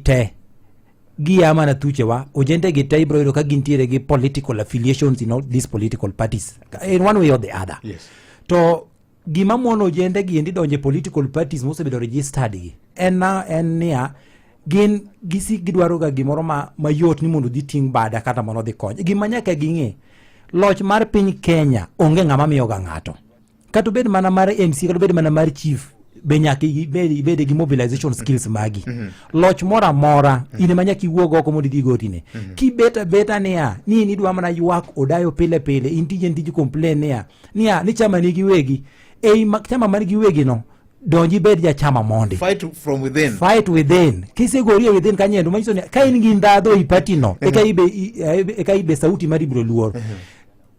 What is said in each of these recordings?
te gia mana thuchewa, ojende gi te ibiro yudo ka gintiere gi political affiliations in all these political parties in one way or the other. To gima mono ojende gi endi donjo e political parties mosebedo registered gi en na en niya, gin gisik gidwaro ga gimoro ma mayot ni mondo dhi ting' bada kata mondo odhi kony. Gima nyaka ging'e, loch mar piny Kenya onge ng'ama miyo ga ng'ato, kata obed mana mar MC, kata obed mana mar chief, be nyaka ibed gi mobilization skills magi. Loch moro amora in ema nyaka iwuog oko mondo idhi gotine. Kibet abeta niya ni in idwa mana ywak odayo pile pile, in tiji en tij complain niya ni chama nigi wegi ei chama man gi wegi no, donji ibed jachama mondi. Fight from within. Fight within. Kisegori e within kanyo manyiso ni ka in gi ndhadho ei party no, eka ibe sauti mari biro luor.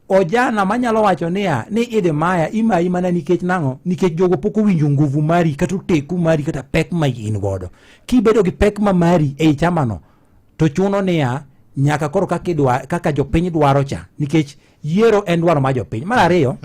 Ojana manyalo wacho niya ni idhi maya imayi mana nikech nang'o? Nikech jogo pok owinjo nguvu mari kata oteku mari kata pek ma in godo. Kibedo gi pek ma mari ei chamano, to chuno niya nyaka koro kaka idwa, kaka jopiny dwaro cha, nikech yiero en dwaro mar jopiny. Mar ariyo,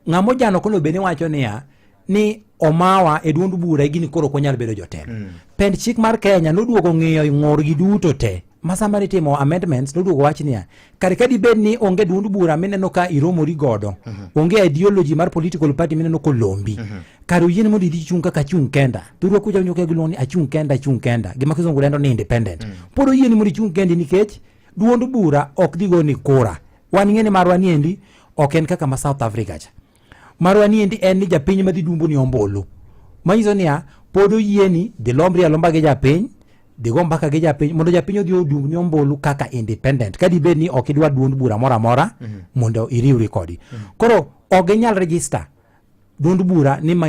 ng'ama ojano kono bende wacho niya ni omawa e duond bura gini koro ok wanyal bedo jotelo. Pend chik mar Kenya noduogo ng'iyo ng'ur gi duto te ma sama nitimo amendments, noduogo wach niya kare ka dibed ni onge duond bura mineno ka iromori godo, onge ideology mar political party mineno kolombi, kare oyiene mondo idhi chung' kaka achung' kenda. Thurwa kucha winjo ka giluongo ni achung' kenda, achung' kenda, gima kizungu dendo ni independent. Pod oyieni mondo ichung' kendi nikech duond bura ok dhi goni kura. Wan ng'e ni marwa niendi ok en kaka ma South Africa cha. Marwa niendi en ni japiny madhi dumbo ni ombulu, manyiso niya pod oyieni dhi lombri alomba gi japiny, dhi go mbaka gi japiny mondo japiny odhi odumb ni ombulu kaka independent, ka dibed ni ok idwa duond bura moro amora mondo iriwri kodi. Koro ok ginyal register duond bura ni ma.